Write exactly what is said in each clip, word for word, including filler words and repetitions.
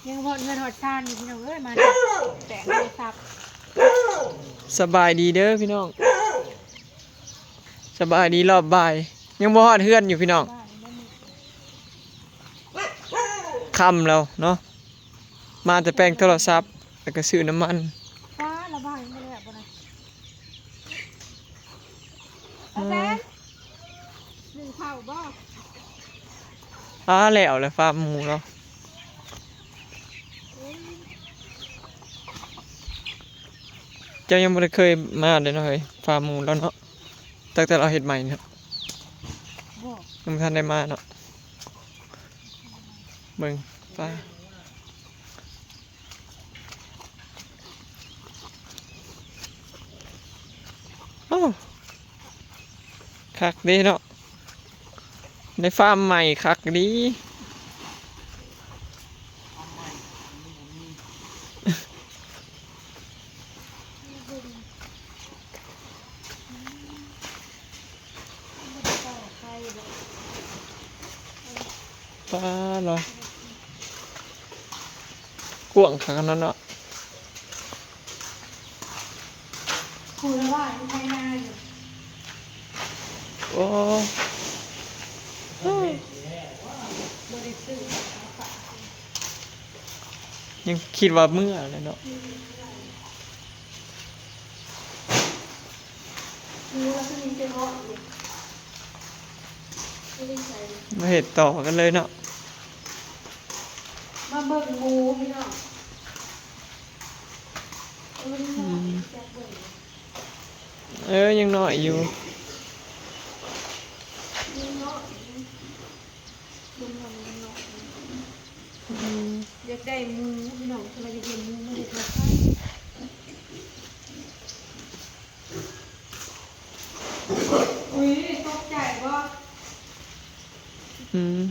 ยังบ่ฮอดเฮือนฮอดซานอยู่พี่น้องเอ้ย มาแต่งโทรศัพท์ สบายดีเด้อพี่น้อง สบายดีรอบบ่าย ยังบ่ฮอดเฮือนอยู่พี่น้อง บ่ายแล้วมื้อ ค่ำแล้วเนาะ มาแต่แปลงโทรศัพท์ แล้วก็ซื้อน้ำมัน ฟ้าระบายบ่แล้วบ่นะ ป้าแตน หนึ่งเข่าบ่ อ้า แล้วแหละฟาร์มหมูเนาะ เจ้ายังบ่ได้เคยมาเลยเนาะเฮ้ย ฟาร์มหมูแล้วเนาะ ตั้งแต่เราเฮ็ดใหม่เนี่ย บ่ ยังบ่ทันได้มาเนาะ เบิ่ง ป้า โอ้ คักเด้เนาะ ในฟาร์มใหม่คักดี ป้าเหรอ กว้างขนาดนั้นเนาะ คุณว่าอยู่ไทยนาอยู่ โอ้ บ่ได้ซื้อ ยังคิดว่าเมื่อเลยเนาะ หมูแล้วก็มีเจาะอยู่ ไม่ได้ใส่ มาเห็ดต่อกันเลยเนาะ มาเบิ่งหมูพี่น้อง เออ อืม อยากเบิ่ง เออ ยังน้อยอยู่ ยังน้อยอยู่ เบิ่งว่ามันยังน้อยอยู่ อืม อยากได้หมูพี่น้อง ถ้าเราอยากได้หมูมาเห็ดมาขาย อุ้ย ตกใจบ่ อืม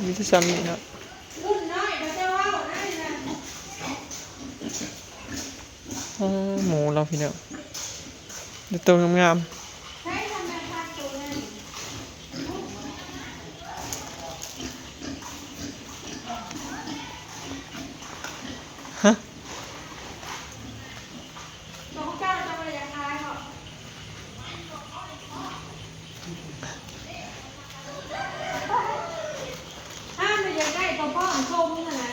มีแต่ซ้ำนี่เนาะ รุ่นน้อยเขาจะเว้าได้นะ อ่า หมูเราพี่น้อง ดูตัวงามๆ ใช้ทำไมพันตัวนั้น ฮะ ตัวเจ้าจะมาอยากขายเหรอ ห้ามเลยอยากได้ตัวพ่อของชมน่ะนะ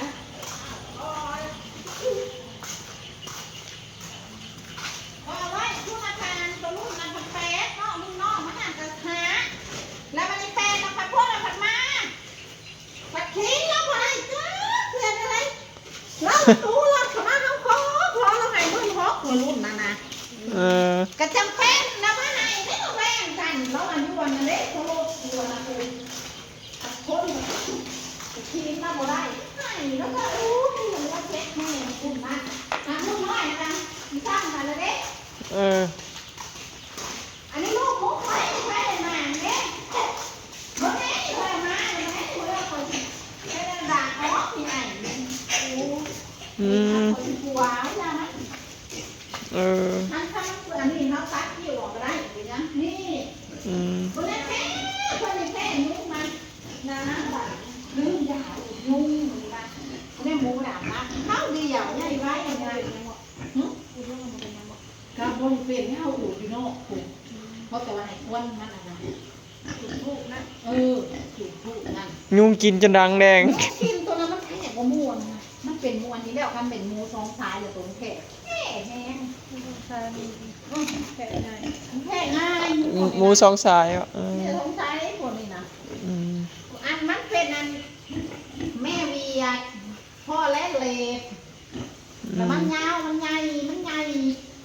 ว่าไว้คุณอาจารย์ตัวรุ่นนั้นพันแปดเนาะ รุ่นน้องมันน่าจะหา แล้วมันนี่แปดแล้วพันพวกแล้วพันมา ปัดทิ้งแล้วบ่ได้จ้าเพื่อนอะไร แล้วรู้แล้วเขามาเขาขอ ขอเราให้เบิ่งฮอกหัวรุ่นนั่นนะ เออ ก็จำเป็นนะมาให้ได้มาแบ่งกัน แล้วอายุวันนั้นเด้เขาโลกตัวนะคุณ คนทีมมาบ่ได้ ให้แล้วก็อู้ที่มันว่าเช็คแม่คุณนะ อ่ะลูกน้อยนะ มีสร้างกันแล้วเด้ เออ อันนี้ลูกมุกไว้ไว้มาเนี่ย บ่แม่นอยู่แล้วมา บ่แม่นอยู่แล้ว คนที่ไปเดินด่าออกที่ไหนเนี่ย โอ้ อืม คนที่กลัวไว้แล้วนะ เออ ทั้งๆ อันนี้เราตัดที่ออกก็ได้อยู่นะ นี่ อืม คนนั้นแท้ คนนี้แท้ ยุงมัน นะ แบบ ลืมยา ยุงมันนะ คนนี้หมูดำนะ เข้าเดียว ใหญ่ไว้ ใหญ่ หึ ก็บ่ได้เป็นให้เฮาอูดอยู่นอกพุ้น เพราะแต่ว่าให้ควันมันอันนั้น จุดธูปนะ เออ จุดธูปนั่น ยุงกินจนดังแดง ยุงกินตัวนั้นมันแพ้บ่ม่วนนะ มันเป็นม่วนนี่แล้ว คันเป็นหมูสองสายแล้วตัวมันแพ้ แพ้แฮง หมูสองสายนี่ อืม แพ้ง่าย มันแพ้ง่าย หมูสองสายอ่ะ เออ เนี่ยสองสายไอ้พวกนี้นะ อืม อันมันเป็นอัน แม่เวียด พ่อแลเลด แล้วมันยาว มันใหญ่ มันใหญ่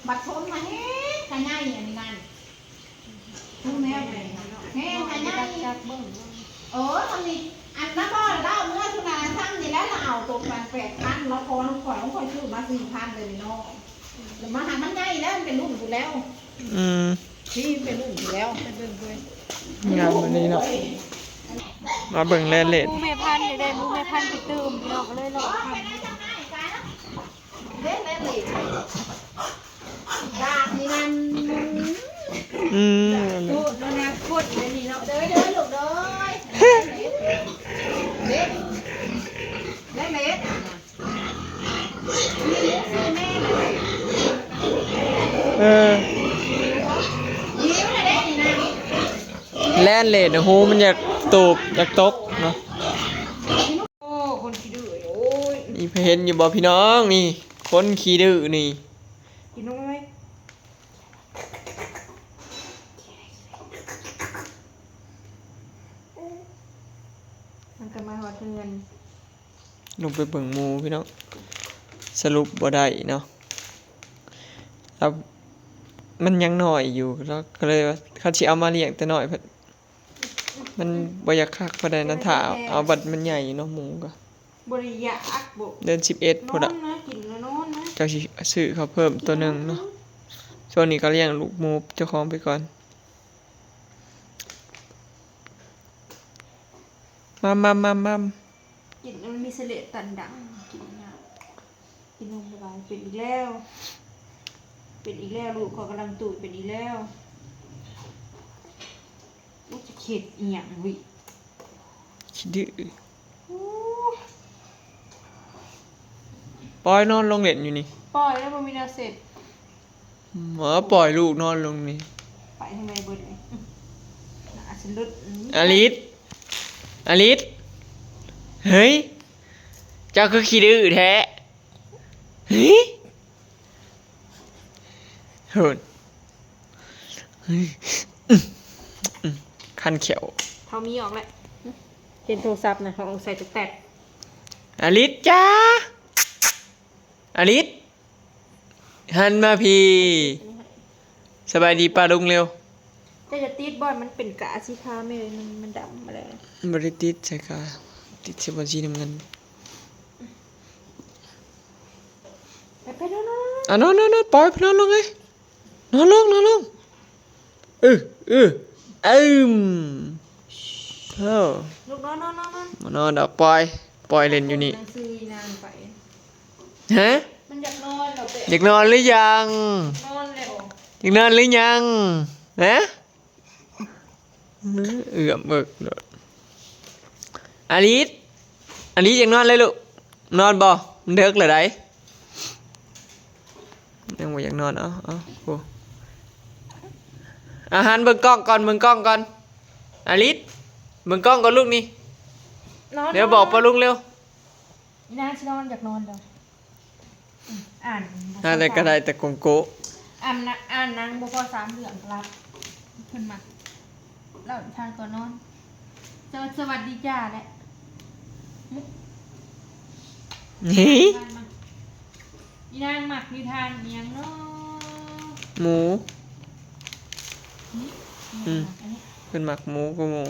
บัดทนมาแฮงกะใหญ่อันนี้นั่น รู้แนวไหนเนาะ แฮงกะใหญ่ จักเบิ่ง เออ มันนี่ อันนั้นบ่เล่าเมื่อสุนาซ้ำนี่แล้วเราเอาตัวกันแปดพัน แล้วพอน้องข่อย น้องข่อยซื้อมาสี่พันเลยเนาะ แล้วมาหามันใหญ่แล้ว มันเป็นรุ่นพุ้นแล้ว อืม ที่เป็นรุ่นพุ้นแล้ว ไปเบิ่งด้วย งามวันนี้เนาะ มาเบิ่งแลเลด หมูแม่พันธุ์อยากได้หมูแม่พันธุ์ไปตื่มพี่น้อง ก็เลยรอทำ เล่นแลเลด อยากนี่นั่น อืม โคตรแล้วนะ โคตรอยู่ในนี่เนาะ เด้อ เด้อ ลูกเด้อ แล่นเล่นนะ หูมันอยากตูบอยากตกเนาะ โอ้ คนขี้ดื้อ โอ้ย นี่เห็นอยู่บ่พี่น้อง นี่ คนขี้ดื้อนี่ กินนมไหม มันก็มาฮอดเฮือน ลงไปเบิ่งหมู่พี่น้อง สรุปบ่ได้เนาะ แล้วมันยังน้อยอยู่ แล้วก็เลยว่าเขาสิเอามาเลี้ยงแต่น้อยเพิ่น มันบ่อยากคักปานใดนะ ถ้าเอาบัดมันใหญ่เนาะ หมู่ก็ บ่ได้อยากบ่ เดือนสิบเอ็ดพุ้นละ นอนนะ กินแล้วนอนนะ จั่งสิซื้อเขาเพิ่มตัวหนึ่งเนาะ ช่วงนี้ก็เลี้ยงลูกหมู่เจ้าของไปก่อน มัมมัมมัมมัม กินมันมีเสลดตันดัง กินยาก กินนมบ่หลาย เป็นอีกแล้ว เป็นอีกแล้ว ลูกเขากำลังตูดเป็นอีกแล้ว อู้ จะเข็ดอีหยังวิ ขี้ดื้อ อู้ ปล่อยนอนลงเล่นอยู่นี่ ปล่อยแล้วบ่มีแนวเสร็จ หมอปล่อยลูกนอนลงนี่ ไปทางใดเบิดเลย หนาฉันลด อลิส อลิส เฮ้ย เจ้าคือขี้ดื้อแท้ เฮ้ย เฮ้ย คันเขียว เท่ามีออกแล้ว เห็นโทรศัพท์นะ ห้องใส่แตกๆ อลิสจ้า อลิส หันมาพี้ สบายดีป้าลุงเร็ว เจ้าจะติดบ่ มันเป็นกาสีขาวแม่ มัน มันดำมาแล้ว บ่ได้ติดใส่กา ติดใส่บอลสีน้ำเงิน ไป ไปนอน นอน อ่ะ นอน นอน นอน ปล่อยไปนอนลงเลย นอนลง นอนลง เออ เออ เอิม เออ ลูกนอน นอน นอน นอน มานอนดอก ปล่อย ปล่อยเล่นอยู่นี่ หนังสืออีนางไป ฮะ มันอยากนอนแล้วเป๊ะ อยากนอนหรือยัง นอนแล้ว อยากนอนหรือยัง ฮะ เอื้อมเอิกโลด อลิส อลิส อยากนอนเลยลูก นอนบ่ มันเดิกแล้วได ยังบ่อยากนอน เอ้า เอ้า โอ้ อาหาร เบิ่งกล้องก่อน เบิ่งกล้องก่อน อลิส เบิ่งกล้องก่อนลูกนี่ นอน เดี๋ยวบอกป้าลุงเร็ว อีนางสินอน อยากนอนเด้อ อืม อ่าน หาอะไรก็ได้แต่โกงโก้ อ่านนะ อ่านหนังบ่พอสามเรื่องหลับ เพิ่นมักเล่านิทานก่อนนอน สวัส- สวัสดีจ้าแหละ นี่ อีนางมักนิทานอิหยังเนาะ หมู อืม อันนี้ เพิ่นมักหมูกว่าหมู่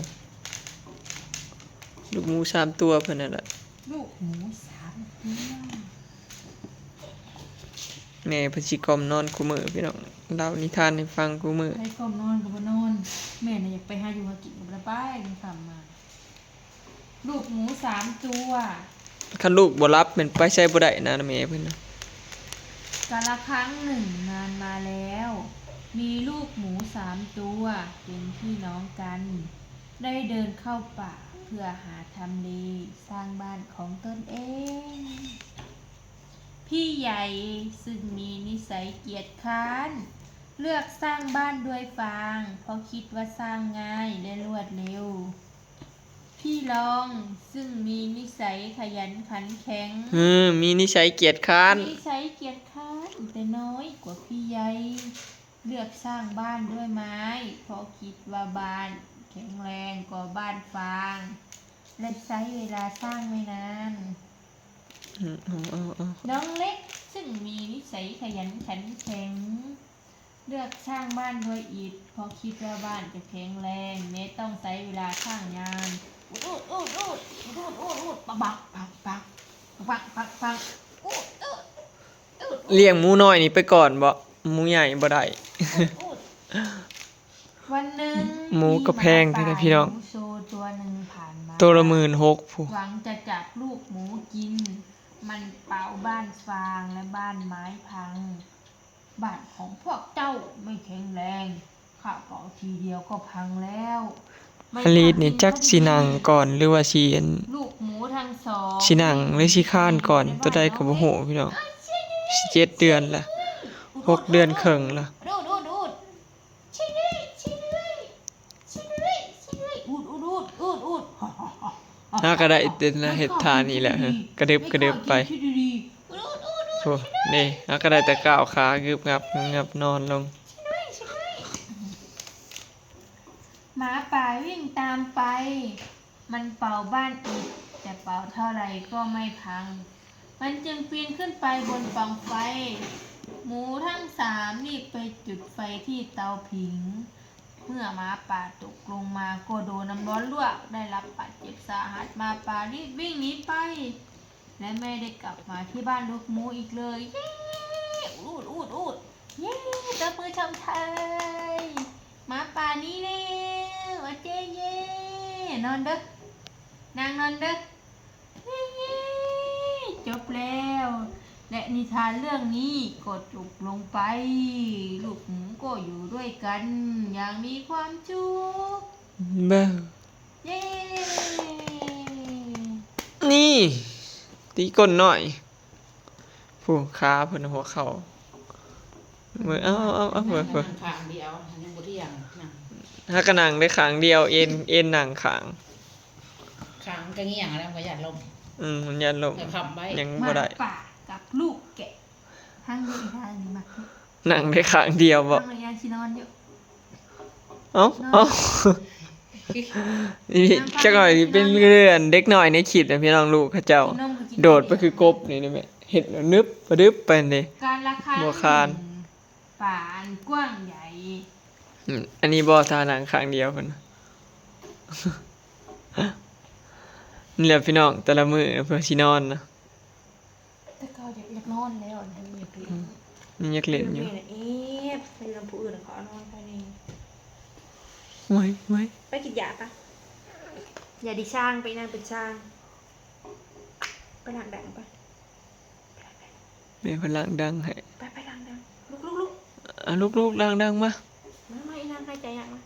ลูกหมูสามตัวเพิ่นนั่นแหละ ลูกหมูสามตัว แม่เพิ่นสิกล่อมนอนคู่มื้อพี่น้อง เล่านิทานให้ฟังคู่มื้อ ให้กล่อมนอนก็บ่นอน แม่น่ะอยากไปหาอยู่หากินก็บ่ได้ไป มื้อค่ำมา ลูกหมูสามตัว คันลูกบ่หลับแม่นไปไสบ่ได้นะ แม่เพิ่นนะ กาลครั้งหนึ่งนานมาแล้ว มีลูกหมูสามตัวเป็นพี่น้องกัน ได้เดินเข้าป่าเพื่อหาทำเลสร้างบ้านของตนเอง พี่ใหญ่ซึ่งมีนิสัยเกียจคร้าน เลือกสร้างบ้านด้วยฟาง เพราะคิดว่าสร้างง่ายและรวดเร็ว พี่รองซึ่งมีนิสัยขยันขันแข็ง เออ มีนิสัยเกียจคร้าน มีนิสัยเกียจคร้านแต่น้อยกว่าพี่ใหญ่ เลือกสร้างบ้านด้วยไม้ เพราะคิดว่าบ้านแข็งแรงกว่าบ้านฟาง และใช้เวลาสร้างไม่นาน อืม เอา เอา เอา น้องเล็กซึ่งมีนิสัยขยันขันแข็ง เลือกสร้างบ้านด้วยอิฐ เพราะคิดว่าบ้านจะแข็งแรง แม้ต้องใช้เวลาสร้างนาน อุด อุด อุด อุด อุด อุด อุด อุด ปัง ปัง ปัง ปัง ปัง ปัง ปัง อุด อุด อุด อุด เลี้ยงหมูน้อยนี่ไปก่อนบ่ หมูใหญ่บ่ได้ อุด อุด วันหนึ่ง หมูก็แพงแท้ๆ พี่น้อง มีหมาป่าหิวโซตัวหนึ่งผ่านมา ตัวละหมื่นหกพุ้น หวังจะจับลูกหมูกิน มันเผาบ้านฟางและบ้านไม้พัง บ้านของพวกเจ้าไม่แข็งแรง ข้าเผาทีเดียวก็พังแล้ว อลิสนี่จักสินั่งก่อนหรือว่าสิอัน ลูกหมูทั้งสอง สินั่งหรือสิคลานก่อน ตัวใดก็บ่ฮู้พี่น้อง สิเจ็ดเดือนละ หกเดือนครึ่งละ ดูด ดูด ดูด ชิลิ ชิลิ ชิลิ ชิ หาก็ได้แต่นะเฮ็ดท่านี่แหละ กระดึบกระดึบไป โอ้ นี่ หาก็ได้แต่ก้าวขากึบงับกึบงับนอนลง หมาป่าวิ่งตามไป มันเป่าบ้านอิฐ แต่เป่าเท่าไหร่ก็ไม่พัง มันจึงปีนขึ้นไปบนกองไฟ หมูทั้งสามรีบไปจุดไฟที่เตาผิง เมื่อหมาป่าตกลงมาก็โดนน้ำร้อนลวก ได้รับบาดเจ็บสาหัส หมาป่ารีบวิ่งหนีไป และไม่ได้กลับมาที่บ้านลูกหมูอีกเลย เย้ อูด อูด อูด เย้ ตบมือชมไทย หมาป่าหนีแล้ว อาเจเย่ นอนเด้อ นางนอนเด้อ เย้ จบแล้ว และนิทานเรื่องนี้ก็จบลงไป ลูกหมูก็อยู่ด้วยกันอย่างมีความสุข เบ้อ เย้ นี่ ตีก้นหน่อย ผู้ขาเพิ่นหัวเข่า เบิ่ง เอาเอาเอาเอาเบิ่งเบิ่ง นั่งข้างเดียวยังบ่เที่ยงนั่ง หากะนั่งได้ข้างเดียว เอน เอนนั่งข้าง ข้างก็เงี้ยงแล้วมันก็หยัดลง อืม มันยันลง แต่พับไว้ ยัง หมา บ่ได้ ป่ากับลูกแกะ ทั้งเดียวอีกทางหนึ่งมา นั่งได้ข้างเดียวบ่ ทั้งระยะที่นอนอยู่ เอ้า เอ้า นี่จักหน่อยนี่เป็นเรื่องเด็กน้อยในคลิปนะพี่น้อง ลูกเขาเจ้า กินนมก็กิน โดดไปคือกบนี่นะแม่ เฮ็ดแล้วนึบปะดึบไปนี่ การละครั้ง บ่คาน ป่าอันกว้างใหญ่ อืม อันนี้บ่ท่านั่งข้างเดียวเพิ่น นี่แหละพี่น้อง แต่ละมื้อเพิ่นสินอนนะ แต่เก่าอยากอยากนอนแล้วอันนี้อยากเล่น นี่อยากเล่นอยู่ นี่นะเอฟไปนำผู้อื่นเขาเอานอนไปนี่ ไว้ไว้ ไปกินยาปะอย่าดิช่างไปนั่งเป็นช่าง ไปล้างดังปะ แม่เพิ่นล้างดังให้ ไปไปล้างดังลุกลุกลุก อ่ะลูกๆล้างดังมา มามาอีนางหายใจยากมา